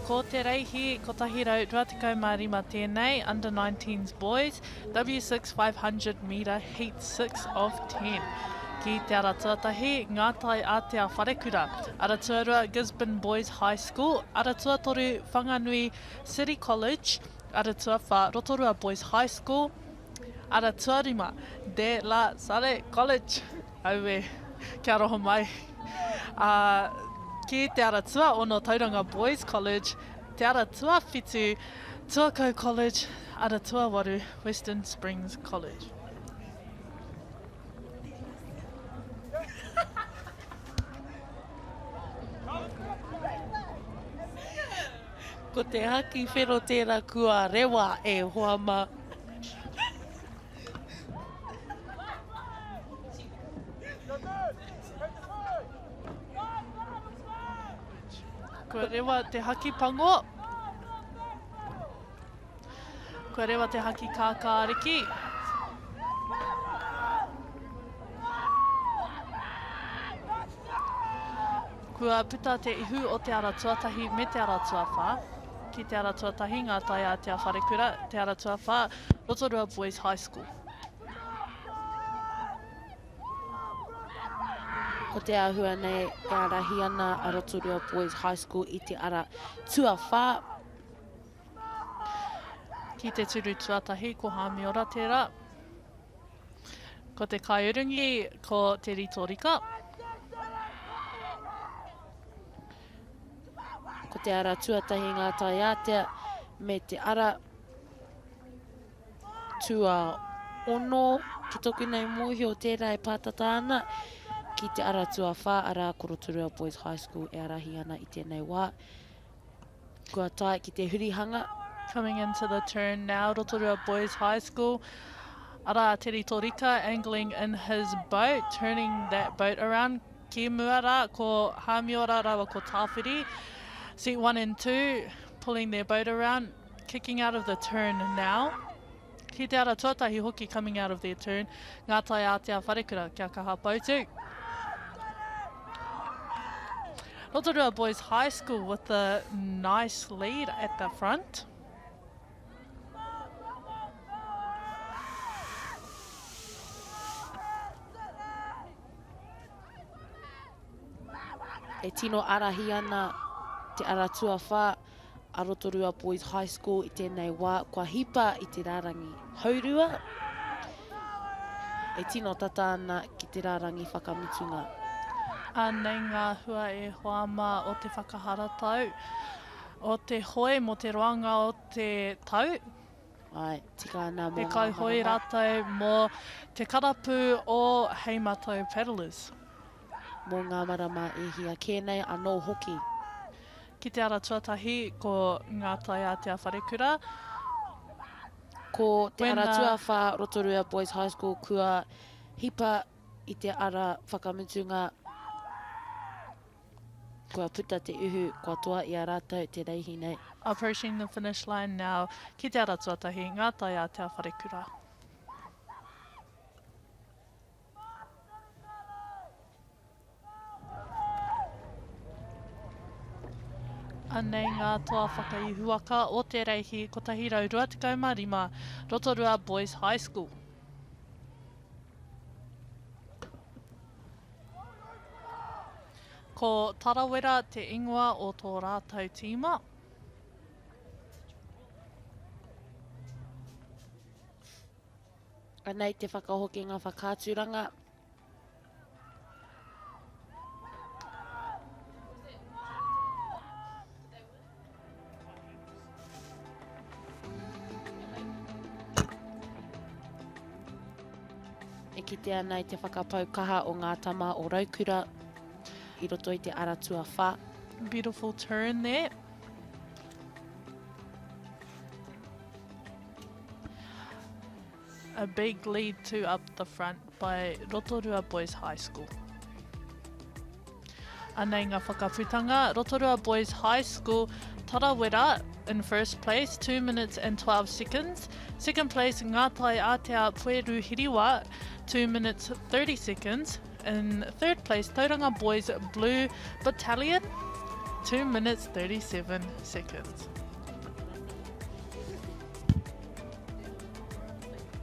Ko te reihi 125 tēnei, Under 19s Boys, W6 500 metre heat 6 of 10. Ki te ara tuatahi, Ngā Tai Ātea Wharekura, ara tuarua Gisborne Boys High School, ara tuatoru Whanganui City College, ara tuawhā Rotorua Boys High School, Ara tuarima, De La Salle College. Aue, kia aroha mai. Ā, ki te ara tuaono, Tauranga Boys College, te ara tuawhitu, Tuakau College, ara tuawaru, Western Springs College. Ko te haki whero tērā kua rewa e hoa mā. Kua rewa te haki pango. Kua rewa te haki kākāriki. Kua puta te ihu o te ara tuatahi me te ara tuawhā. Ki te ara tuatahi ngā tai ātea wharekura, te ara tuawhā, Rotorua Boys High School. Ko te āhua nei e ārahi ana a Rotorua Boys High School i te ara tuawhā. Ki te turu tuatahi ko Hāmiora tērā. Ko te kaiurungi ko Te Rito Rika. Ko te ara tuatahi ngā taiātea me te ara tuaono ki toku nei mōhio tērā e pātata ana ki te ara tuawhā arā ko Rotorua Boys High School e arahi ana i tēnei wā. Kua tae ki te hurihanga. Coming into the turn now, Rotorua Boys High School. Arā, Te Rito Rika angling in his boat, turning that boat around. Ki mua rā, ko Hāmiora rāua ko Tāwhiri. Seat 1 and 2, pulling their boat around, kicking out of the turn now. Ki te ara tuatahi hoki coming out of their turn, ngā tai ātea wharekura, kia kaha poutu. Rotorua Boys High School with a nice lead at the front. E tino ārahi ana te ara tuawhā a Rotorua Boys High School i tēnei wā kua hipa i te rārangi haurua e tino tata ana ki te rārangi whakamutunga. Anei ngā hua e hoa mā o te whakaharatau, o te hoe mō te roanga o te tau. Āe, tika ana mō He ngā kaihoe marama. rātou mō te karapu o Hei Matau Paddlers. Mō ngā marama e hia kē nei anō hoki. Ki te ara tuatahi ko Ngā Tai Ātea Wharekura. Ko te ara When, tuawhā Rotorua Boys High School kua hipa i te ara whakamutunga. Kua puta te uhu, kua toa i a rātou te reihi nei. Approaching the finish line now, ki te ara tuatahi, Ngā Tai Ātea Wharekura. Anei ngā toa whakaihuwaka o te reihi 125, Rotorua Boys High School. Ko Tarawera te ingoa o tō rātou tīma. Anei te whakahokinga whakaaturanga. E kitea ana i te whakapau kaha o ngā tama o Raukura i roto i te ara tuawhā. Beautiful turn there. A big lead to up the front by Rotorua Boys High School. Anei ngā whakaputanga, Rotorua Boys High School, Tarawera in first place, 2 minutes and 12 seconds. Second place, Ngā Tai Ātea Pueru Hiriwa, 2 minutes 30 seconds. In third place, Tauranga Boys Blue Battalion. 2 minutes 37 seconds.